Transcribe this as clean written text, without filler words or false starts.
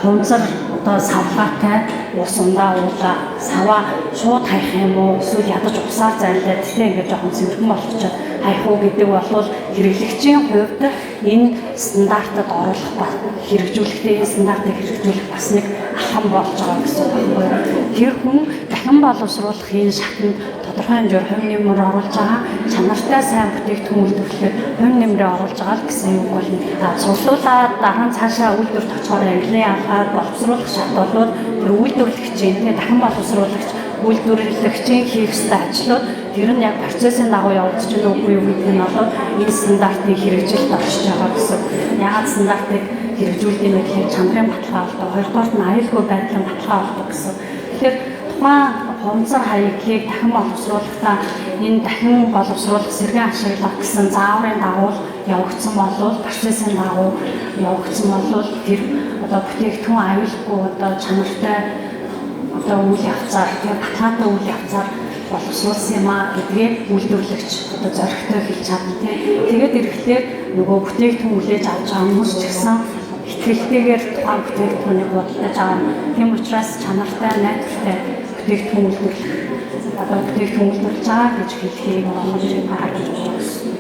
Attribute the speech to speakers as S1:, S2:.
S1: хунзар одоо савлгаатай ус ундаа уулаа саваа шууд хаях юм уу, эсвэл ядаж усаар зайлаад тэ ингээд жоохон цэвэрхэн болгочоод хаях уу гэдэг бол хэрэглэгчийн хувьд энэ стандартад оруулах ба хэрэгжүүлэхдээ энэ стандартыг хэрэгжүүлэх бас нэг алхам болж байгаа гэсэн үг байхгүй юу. Тэр хүн дахин боловсруулах энэ шатанд тодорхой хэмжээгээр хувь нэмэр оруулж байгаа, чанартай сайн бүтээгдэхүүн үйлдвэрлэхэд хувь нэмрээ оруулж байгаа л гэсэн үг болно. Цуглуулаад дараа нь цаашаа үйлдвэрт очихоор ангилан ялгаад боловсруулах шат бол тэр үйлдвэрлэгчийн, тэгээ дахин боловсруулагч үйлдвэрлэгчийн хийх ёстой ажлууд тэр нь яг процессын дагуу явагдаж байна үгүй юу гэдэг нь бол энэ стандартын хэрэгжилт оршиж байгаа гэсэн. Яагаад стандартыг хэрэгжүүлдэг юм бэ гэхээр чанарын баталгаа болдог. Хоёрдугаарт нь аюулгүй байдлын баталгаа болдог гэсэн. Тэгэхээр тухайн хунзар хаяглыг дахин боловсруулахдаа энэ дахин боловсруулах, сэргээн ашиглах гэсэн зааврын дагуу явагдсан болвол, процессын дагуу явагдсан болвол тэр одоо бүтээгдэхүүн аюулгүй, одоо чанартай, одоо үйл явцаар, тийм баталгаатай үйл явцаар боловсруулсан юм а гэдгээ үйлдвэрлэгч одоо зоригтой хэлж чадна, тийм. Тэгээд ирэхлээр нөгөө бүтээгдэхүүн хүлээж авч байгаа хүмүүс ч гэсэн итгэлтэйгээр тухайн бүтээгдэхүүнийг худалдаж авна. Тийм учраас чанартай, найдвартай бүтээгдэхүүн үйлдвэрлэх, одоо бүтээгдэхүүн үйлдвэрлэж байгаа гэж хэлхийг боломжийг гаргаж байна гэсэн.